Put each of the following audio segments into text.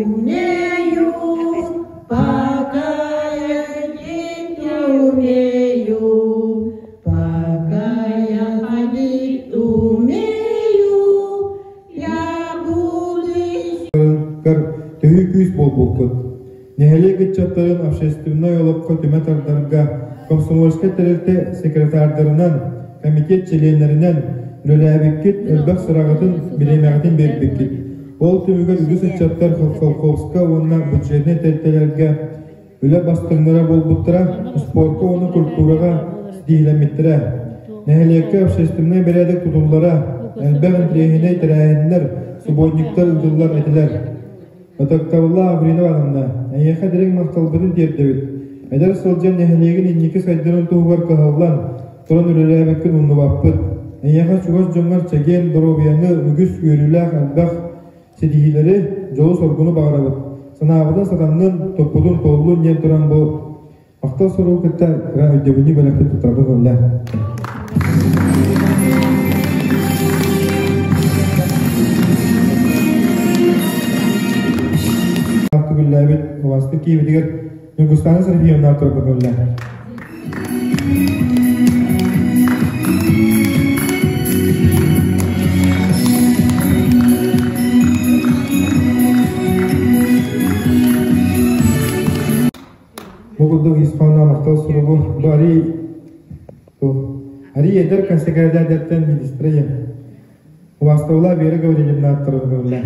умею, пока я жить умею, пока я ходить умею, я буду Төһүү күүс буолбуккут. Нэһилиэк ыччаттарын общественнай олоххо түмэ тардарга комсомольскай тэрилтэ секретардарынан, комитет чилиэннэринэн үлэлээбиккит, элбэх сыраҕытын, бириэмэҕитин биэрбиккит. Ол түмүгэр үгүс ыччаттар колхозка уонна бюджетнай тэрилтэлэргэ үлэ бастыҥнара буолбуттара, спорка уонна культураҕа ситиһиилэммиттэрэ. Нэһилиэккэ общественнай бэрээдэк тутуллара, элбэх интэриэһинэй тэрээһиннэр, субботниктар ыытыллар этилэр. Ытыктабыллаах Аврина Ивановна, эйиэхэ дириҥ махталбытын тиэрдэбит. Эдэр сылдьан нэһилиэгин инники сайдарын туһугар кыһаллан, туран үлэлээбиккин умнубаппыт. Эйиэхэ чугас дьоҥҥор чэгиэн доруобуйаны, үгүс үөрүүлээх элбэх ситиһиилэри, дьолу-соргуну баҕарабыт. Санаабытын сатаннын, туппутун туоллун диэн туран бу Махтал суругу кытта кыра өйдөбүнньүк бэлэхпит туттарбыт буолла. Төгүллээбит убастык киһибитигэр Ньургустаана Сергеевна турбут буолла. Бу курдук ис хоһооно махтал суругу бу арий арий эдэр консекретарьдартан министрэ Убастабыла Вера Гаврильевна аттарылла.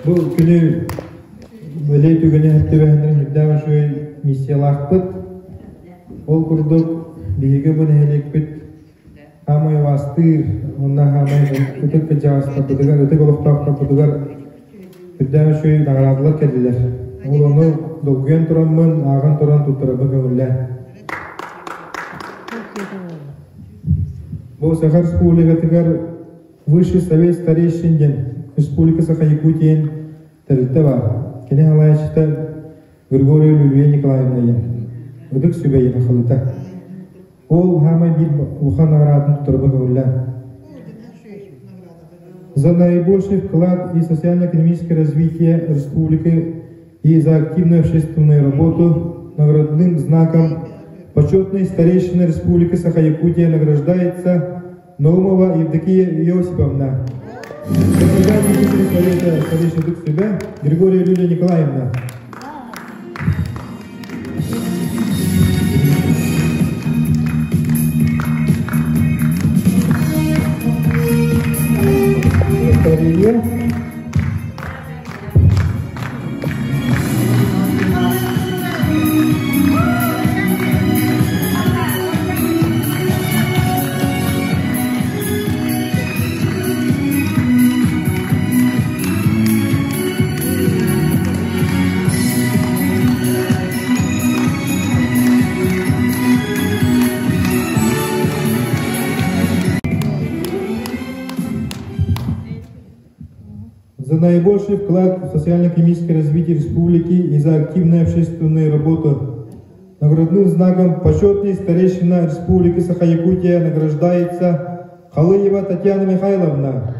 Бу күнү бэлиэ түгэни түбэһиннэрэн үрдээх үчүгэй миссиялаахпыт. Ол курдук биһиги бу нэһилиэкпит хаамай убаастыыр уонна хаамай ытык кырдьаҕастарбытыгар, ытык олохтоохторбутугар үрдээх үчүгэй наҕараадалар кэллилэр. Ол ону долгуйан тураммын, ааҕан туран туттарарбын көҥүллээ. Бу Саха Республикатыгар Высший совет старейшин диэн Республика Саха-Якутия тэрилтэ баар. Кини салайааччыта Григорий Люлия Николаевна диэн. Ытык сүбэ Ехалыта. Ол хаамай биир улахан наҕараадатын туттарбын көҥүллээн. За наибольший вклад и социально-экономическое развитие республики и за активную общественную работу наградным знаком почетной старейшины Республики Саха-Якутия награждается Наумова Евдокия Иосиповна. Председатель Совета старейшин Дуксюбе Григория Юлия Николаевна. Виктория. За наибольший вклад в социально-экономическое развитие республики и за активную общественную работу наградным знаком «Почетный старейшина Республики Саха-Якутия» награждается Халыева Татьяна Михайловна.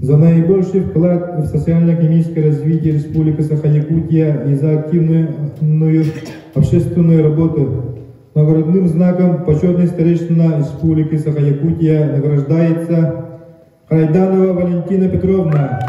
За наибольший вклад в социально-экономическое развитие Республики Саха-Якутия и за активную общественную работу наградным знаком «Почетный старейшина Республики Саха-Якутия» награждается Хайданова Валентина Петровна.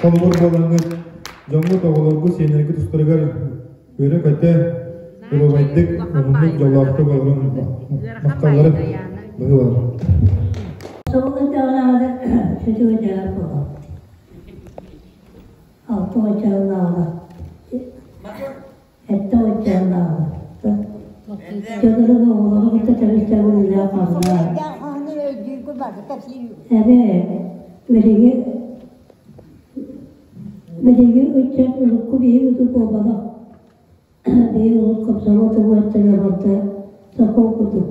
Холобур буолаҥҥыт, дьоҥҥут, оҕолоргут, сиэннэргит тустарыгар үөрэ-көтө, доруобайдык, уһуннук, дьоллоохтук олорун махталлары быһыылар. Этте оччоолааҕы. Дьонорун оҕолору кытта тэбис-тэбил үлэ-хамнаа. Эбээ, билиги билиги ыччат урукку биһиги ытык буолбатах. Биһиги урут комсомол тугу барыта сокуон курдук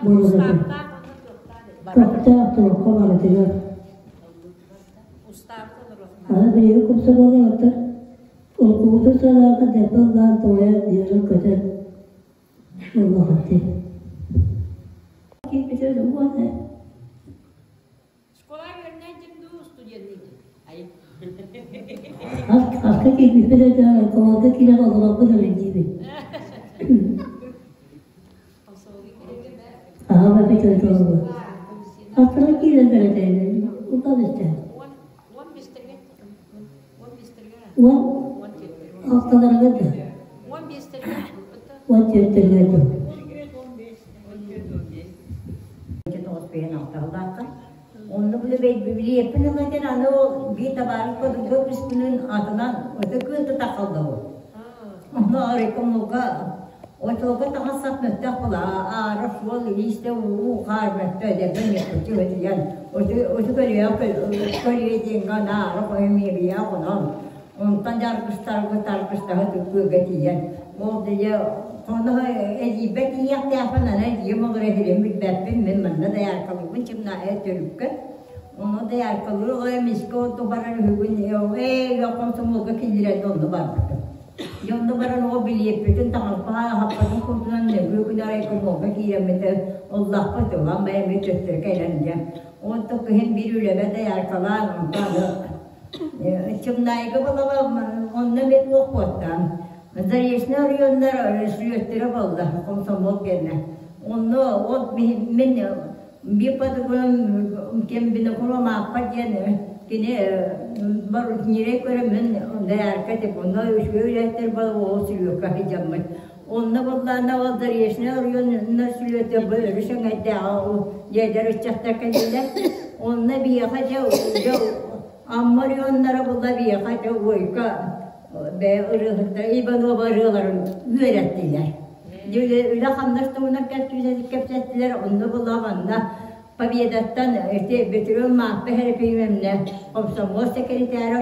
буолар этэ. Көхтөөх туохха барытыгар. Аны биһиги комсомоллар Уруккубутун санаата дэлби ыллаан туойан үөрэн-көтөн ыллаҕыттыы. Киирбитэ уонна Школа үөрэнээччим дуу, студенныйдым. Ай. Аска киирбиппит өйдөөн алкоголга киирэн олорорбун эрэ диибин. Аһаҕа бүтэн туолла. Аттара киирэн бэрэтээйин утал истэ. Уон алталарыгар да. 14-тэригэр да. Онно били билиэппин ылан аны ол биир табаарыс подруга үспүнүн атынан өтө күөл тута халдабыт. Онно райкомолга очолго таҥас сап мөттөх була аара суол илиистэ уу хаар мөттө эдэрбин мөттөчү өтүйэн өтү көрүө көрүө диэҥҥэ наара хойу миэбийэ хонон онтон дьаргыстарга таргыстаһы түккүөгэ тиийэн ол дьэ хоно эдиибэ тиийиэхтээхпин аны эдиим олоро иһирин билбэппин мин манна дайааркалыыбын чымнаайа төрүккэ ону дайааркалыы оҕо эмискэ оту барар үһүгүн ээ комсомолга киллэрэн онно барбытым Дьэ онно баран оҕо билиэппитин таҥаспаһа аһаппытын курдунан нөҥүө күн арай комуолга киирэммит ыллахпыт ылан бэйэм төттөрү кэлэн дьэ онтон кыһын биир үлэбэ дайааркалаан онтон аны Чымнаайга балаба онно эмиэ туох куоттаан Заречный оройуоннар сүлүөттэрэ буолла комсомол кэннэ онно ол мин биир подругам кем Винокурова Мааппа диэн кини ньирэй көрөммүн доярка тип онно үчүгэй үлэһиттэр ол сүлүөккэ сылдьаммыт онно буллаана ол Заречный оройуоннар сүлүөтэ бу өрүс эҥэрдээҕи дьиэлэр ыччаттар кэллилэр онно биһиэхэ дьэ дьэ Амма оройуоннара булла биһиэхэ дьэ уойка бэйэ ырыаһыттар Иванова ырыаларын үөрэттилэр Үлэ-хамнас туһунан кэпсэттилэр, онно була манна Победаттан ити Бөтүрүөн Мааппа Һэрэпиимэмнэ комсомол секретара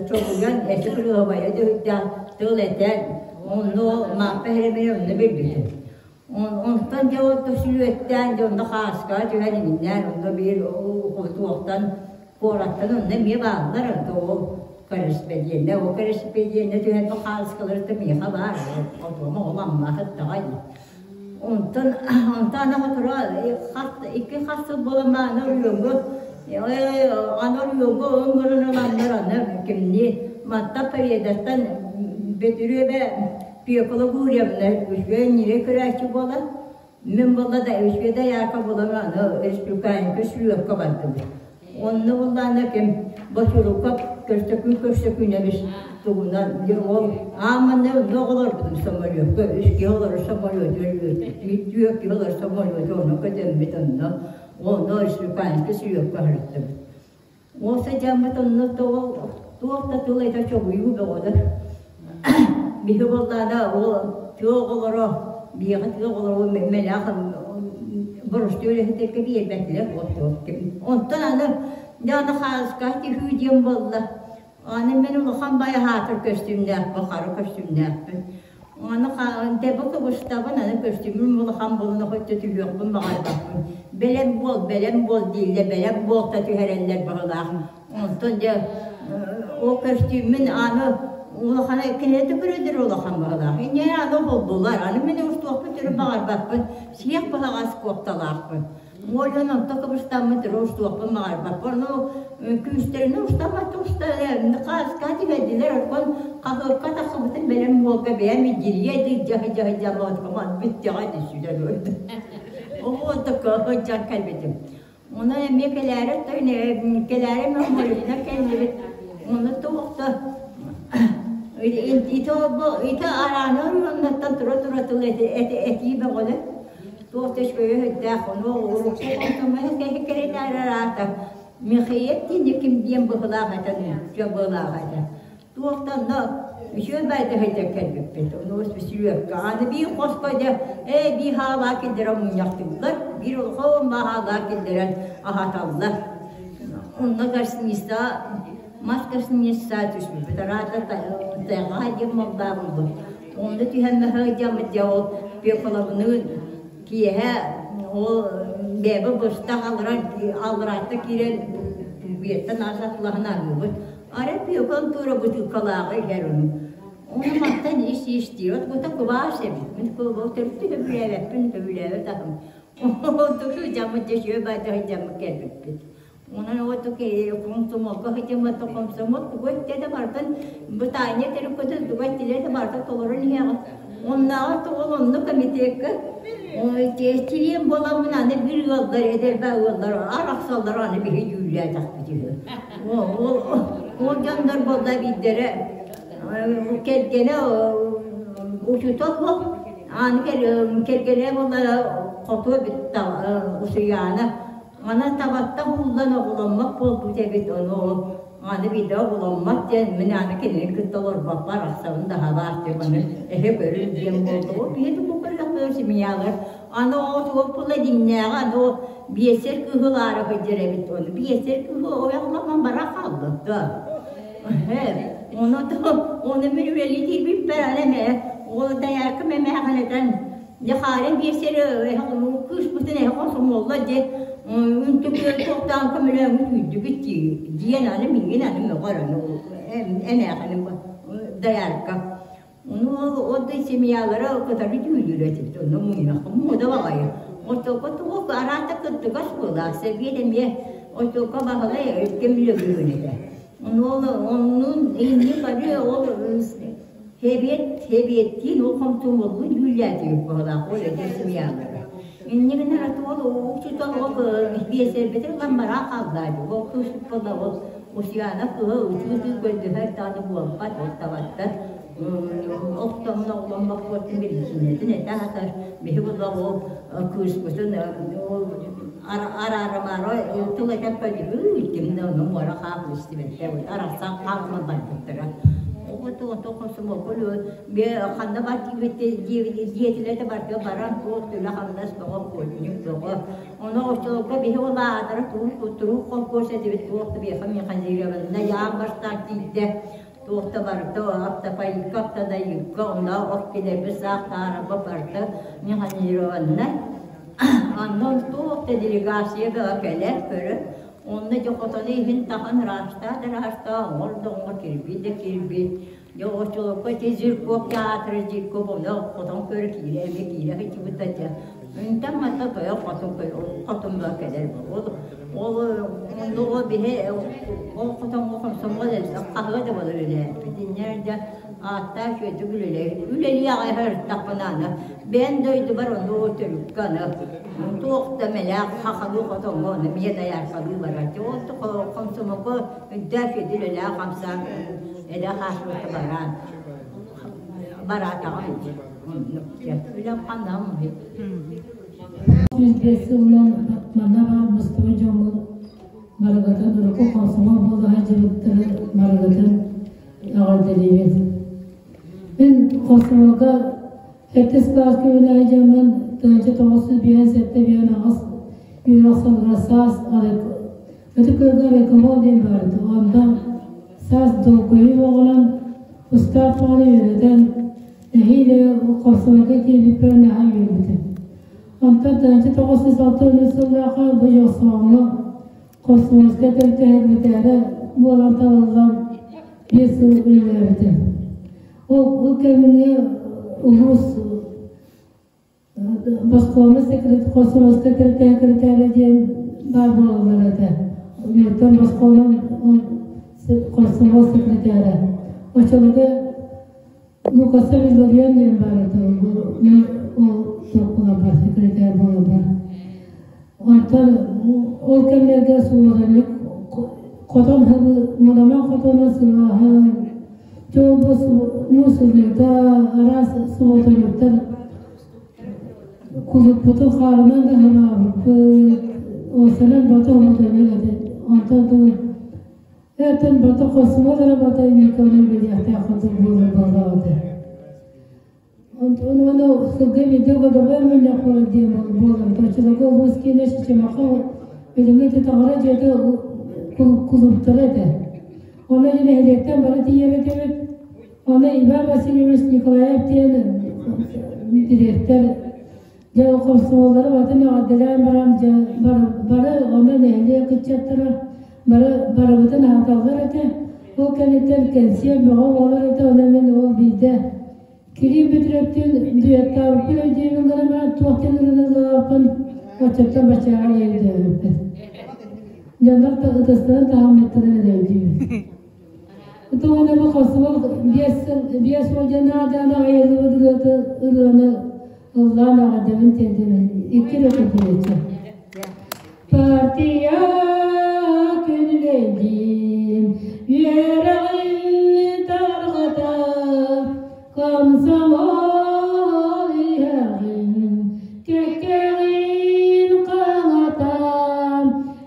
чобуйан эти кырыһабайа дөһүрдээх тыл этэн, онно Мааппа Һэрэпиимэ онно билбитим. Онтон дьэ ол сүлүөттээн дьэ онно хааскаҕа түһэн иҥиннээн онно биир туохтан Куораттан онно эмиэ бааллар, ол корреспонденнэ, ол корреспонденнэ түһэн бу хаалыскаларыта миэхэ баар, отуома ол аммаһыттаҕай. Онтон онтон аны тура икки хас сыл буолан аны оройуоҥҥа аны оройуоҥҥа оҥорон ыланнар аны кимни Матта Победаттан Бөтүрүөбэ Пекула Гурьевна үчүгэй ньирэй көрөөччү буолан Мин буолла да үчүгэй да яарка булан аны республиканка сүлүөккэ бардыбыт. Онно буллаана ким Бочурукап көрсөкүн көрсөкүнэбис тугунан ол ааманна онно оҕолорбутун самолетка үс киһи олорор самолет түөрт киһи олорор самолет онно көтөммүт онно онно республиканскай сүлүөккэ сырыттыбыт. Ол садьаммыт онно туох да тыл этэ чобуйуу бөҕөтө. Биһи буоллаана ол тыа оҕолоро биһиэхэ тыа оҕолоро мэлээх боростуой үлэһиттэргэ биэрбэтилэр Онтон аны дьэ аны хааска түһүү диэн буолла. Аны мин улахан байаһаатыр көстүүмнээхпин, хара көстүүмнээхпин. Аны дэбэ кыбыстабын, аны көстүүмүм улахан буолан өттө түһүөхпүн баҕарбаппын. Бэлэм буол, бэлэм буол дииллэр, бэлэм буолта түһэрэллэр баҕалаах. Онтон дьэ ол көстүүммүн аны улахана кинилэр да көрөллөр улахан баҕалаах. Инньэ аны булдулар, аны мин устуохпун төрүт баҕарбаппын, сиэх баһаҕас куопталаахпын. Уоллан онто кыбыстаммыт устуохпун баҕарбаппын. Ону күүстэринэн устаммат уста хааска түһэрдилэр оттон хаһыакка тахсыбытын бэлэм буолга бэйэм идьирийэ дьаһы-дьаһы дьамаатыкаман бүттэҕэ түсүлэр Оҕо дьан кэлбитим. Онон эмиэ кэлээри кэлээри мен Морюкна кэллибит. Онно туох да ити ити арааны оннуттан тура-тура тыл этии бөҕөлөр. Туох да үчүгэйэ сүрдээх, ону урукку комсомол секретарь аата Михаил Тинникин диэн быһылаах этэ, нуучча быһылаах этэ. Туох да онно үчүгэй баайда сылдьан кэлбиппит. Ону сүрүөккэ аны биир хоско дьэ ээ биир хаалаах киллэрэн мунньахтыыллар, биир улахан хаалаах киллэрэн аһаталлар. Онно гостиница мас гостиница түспүппүт. Араата тайҕа диэн молдообулбут. Онно түһэн сылдьаммыт дьэ ол Пепеловныын киэһэ ол бэйэбит быстах аллараа аллараатта киирэн биэттэн ас атылаһан аһыыбыт. Арай пиокон тура бытыыккалааҕы иһэр ону. Ону мантан ис-ис диир. От бута кыбаас эбит. Мин төрүттү сөбүлээбэппин, сөбүлээбэт аһым. Онтуку дьаммыт дьэ сүө баайда сылдьаммыт кэлбиппит. Онон оту комсомолго сылдьаммыт комсомол тугу эттэ да барытын бытаанньа төрүккүтүн тугу эттилэр да барытын толорон иһэҕит. Оннооҕор тоҕо онно комитекка чилиэн буоламмын аны биир ыаллар эдэрбэ ыаллар арахсаллар аны биһи дьүүллээтэхпит үһү. Ол ол дьоннор буолла биирдэрэ кэргэнэ учуутал буол аны кэргэнэ буолла хотуо бүттэ Усуйаана Аны табатта буллан оҕоломмот буолбут эбит, ону ол аны биирдэ оҕоломмот диэн мин аны кинини кытта олорбоппор арахсабын да аһабаах диэн аны эһэ көрүн диэн буолла. Ол биһи тугу көрдөхпүнэ семьялар аны ол туох буолла дьиҥнээҕи аны ол биэсэр кыһыл аара сылдьар эбит ону биэсэр кыһыл ойоҕоломон бара хаалла да. Ону ону мин үлэлии киирбиппэр аны эмэ ол дайааркам эмээхинэтэн Дьэ хаарын биэрсэр кыыспытын эһэ хосумуолла дьэ үнтүк туохтаан көмөлөөҥҥүт үүрдүгүт дии диэн аны миигин аны мөҕөр аны эмээхиним доярка ону ол ол да семьялара кытары түүлүүр этибит онно мунньахха муода баҕайы оччолго туох араата кыттыгас буолаах сэбиэт эмиэ оччолго баһылай кэмилөгүөн этэ ону ол оннун инни бары ол Сэбиэт, сэбиэттиин ол хомсомуоллуун дьүүллээтибит баҕалаах ол эдэр семьялара. Инньэ гынан ол учуутал ол биэсэрбитин ламмараа хааллаады. Ол кыыспыт ол Усьяна кыһа ытыы-ытыы көрдөһөр даҕаны буолбат, ол табаттар. Охтоһун оҕоломмоккуоттун биричиинэтин этэ сатар. Биһи була ол кыыспытын ол араарымаары тыл этэн көрдүбүт, ким да ону муора хаалла истибэттэр, арахсан хаалан барбыттара. Ханна бар диэтилэр да барга баран туох төлө хамнас бөҕө куотунньук бөҕө. Ону оччолорго биһи ол аатара туруук холкуос этибит туох да биэхэ механизированна яан бастаан тиийдэ туох да барыта автопайка автодайыыкка онно от килэрбит саах таарабы барыта механизированна Онно туох да делегация бөҕө кэлэр көрөр Онно дьэ хотону иһин таһын ыраастаа да ыраастаа, оҥор да оҥор, кирбиит да кирбиит. Дьэ оччолорго ити Жирков театра Жирков онно хотон көрө киирэ эмиэ киирэ сылдьыбыта дьэ. Үнтэн манна тойон хотун хотун кэлэр ол ол онно ол биһи ол хотоҥҥо хомсомуол хаһыа да буолар үлэлээппит. Инньэ дьэ ааттаах үчүгэйдик үлэлээ үлэлии аҕай сырыттахпына аны бэйэм дойдубар онно төрүккэ аны Туох да мэлээх хахалыы хотоҥҥо ону эмиэ дайааркалыы барааччы. Ол хомсомолго үрдээх сүөдү үлэлээх хамсаан эдэ хаасыбыта бараан бараатаҕым ити. Үлэм ханнаҕым 105 сылынан манна баар мустубут дьоммут барыгытын урукку комсомол буолаһа дьыбыттарын барыгытын эҕэрдэлиибит. Мин комсомолга Сэттис кылааска үөрэнэ дьоммун 1957 биэн аҕыс үөрэх сылыгар саас Ытык Күөлгэ райкомол диэн баарыта. Онно саас долгуйуу оҕолон устаах оҕону үөрэтэн нэһиилэ комсомолга киирбиппэр наһаа үөрбүтүм. Онтон 1960 сыллаахха бу Дьохсоҕоҥҥо комсомольскай тэрилтэ буолан талыллан 5 сыл үлэлээбитим. Ол кэмҥэ улуус Москваны комсомольскай секретаря диэн баар буолаллар этэ. Оттон Москванан комсомол секретаря. Оччолорго Лукаса Вилларион диэн баар этэ. Ол туох секретарь буолаллар. Онтон ол кэмнэргэ суоланньык Хотон муламан хотоно сылааһын, чолбос муус ылыыта, араас субуотунньуктар кулуппутун хаарынан да ханаабыппыт, уосанан бата омотойнук этэ. Онтон тыл Этин бата хосума да бата инниканы билиэхтээх курдук буолар буоллаҕа этэ. Онтон уонна сылга биирдэ годовой мунньах буолар диэн буолар. Оччолорго улуус киинэ Чычымахха билиҥҥи ити таҥара дьиэтэ кулууптара этэ. Онно нэһилиэктэн бары тиийэр этибит. Онно Иван Васильевич Николаев диэн дириэктэр дьэ хомсомуоллары батын эҕэрдэлээн баран дьэ бары онно нэһилиэк ыччаттара бары барыбытын аһаталлар этэ. Ол кэнниттэн кэнсиэр бөҕө буолар этэ. Онно мин ол биирдэ Кирилл Петровтыын дуэттаабыппын өйдүүбүн гынан баран туох диэн ырыалаабыппын оччоттон баччааҕа өйдөөбүппүн. Дьоннор ытыстарын таһыммыттарын эрэ өйдүүбүн. Ытыгына бу хосубул 50 нааданы айыллыбыт ырыаты ырыаны ыллаан аҕадабын тиэрдибин. Икки да көтүрүччү. Партия күнүлэйдиин үөрэҕин тарҕата комсомол иһэҕин кэккэҕин хаҥата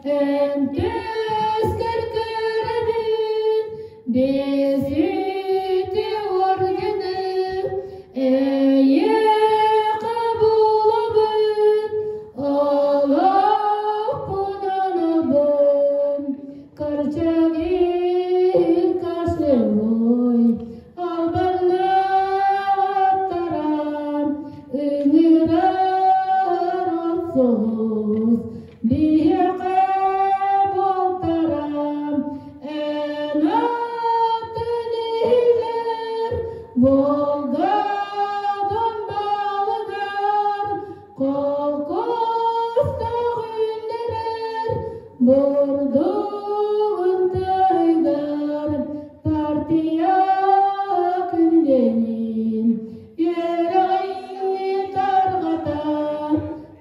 эн түскэр көрөбүн бэс үтүө ордены эйиэхэ булабын олохпун анабын Корчагин кашлевой албаннааттарам ыҥырар от соҕус биһиэхэ буолтарам эн атын иһигэр Волгадон балыгар холкуостаах үүннэрэр бурдугун тыйгар партия күннэнин үөрэҕин тарҕата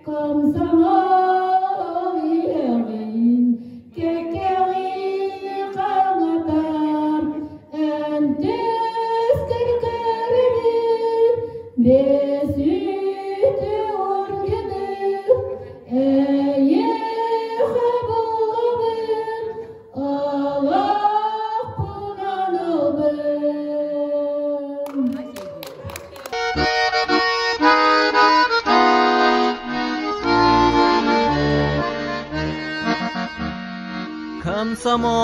комсомол иһэҕин кэккэҕин хаҥата эн түскэр көрөбүн бэс үтүө ордены эйиэхэ булабын олохпун анабын.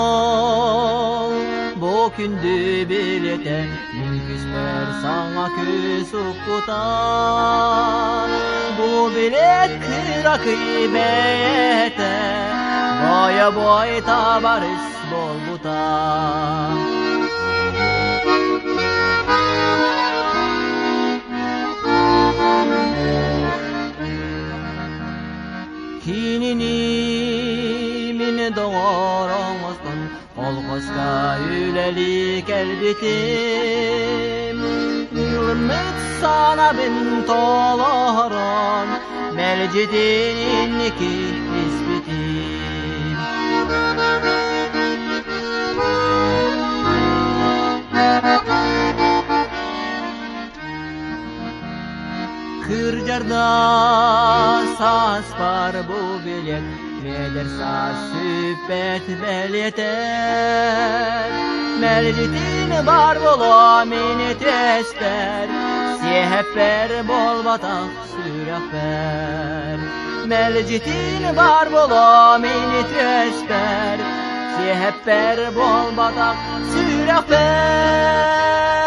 Комсомол бу күндү билиэтэ мин күспэр саҥа күс укпута бу билиэт кыракый бэйэтэ бойобуой табаарыс буолбута. Кинини мин доҕор оҥостон колхозка үлэлии кэлбитим. Ылыммыт санабын толорон, мэлдьитин инники испитим. Кырдьарда сааспар бу билиэт Медер саас сүппэт бэлиэтэр Мэлдьитин бар буолуо мин түөспэр Сиэһэппэр буолбатах сүрэхпэр Мэлдьитин бар буолуо мин түөспэр Сиэһэппэр буолбатах сүрэхпэр.